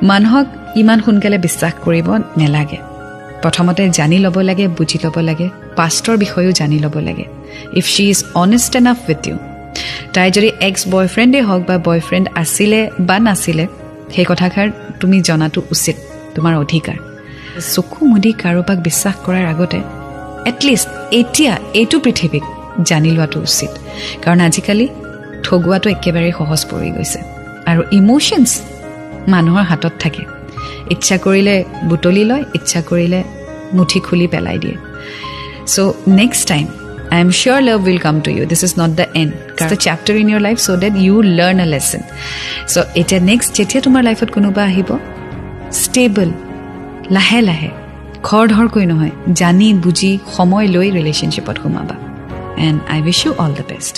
মানুহক ইমান সোনকালে বিশ্বাস কৰিব নেলাগে। প্ৰথমতে জানি ল'ব লাগে, বুজি ল'ব লাগে, পাষ্টৰ বিষয়েও জানি ল'ব লাগে। If she is honest enough with you, তাই যদি এক্স বয়ফ্ৰেণ্ডেই হওক বা বয়ফ্ৰেণ্ড আছিলে বা নাছিলে, সেই কথাষাৰ তুমি জনাটো উচিত, তোমাৰ অধিকাৰ। চকু মুদি কাৰোবাক বিশ্বাস কৰাৰ আগতে এটলিষ্ট এতিয়া এইটো পৃথিৱীক জানি লোৱাটো উচিত, কাৰণ আজিকালি ঠগোৱাটো একেবাৰেই সহজ পৰি গৈছে আৰু ইম'শ্যনছ মানুহৰ হাতত থাকে। ইচ্ছা কৰিলে বুটলি লয়, ইচ্ছা কৰিলে মুঠি খুলি পেলাই দিয়ে। So next time, I am sure love will come to you. This is not the end, the chapter in your life, so that you learn a lesson. So এতিয়া নেক্সট যেতিয়া তোমাৰ লাইফত কোনোবা আহিব, ষ্টেবল, লাহে লাহে, খৰধৰকৈ নহয়, জানি বুজি সময় লৈ ৰিলেশ্যনশ্বিপত সোমাবা। And I wish you all the best.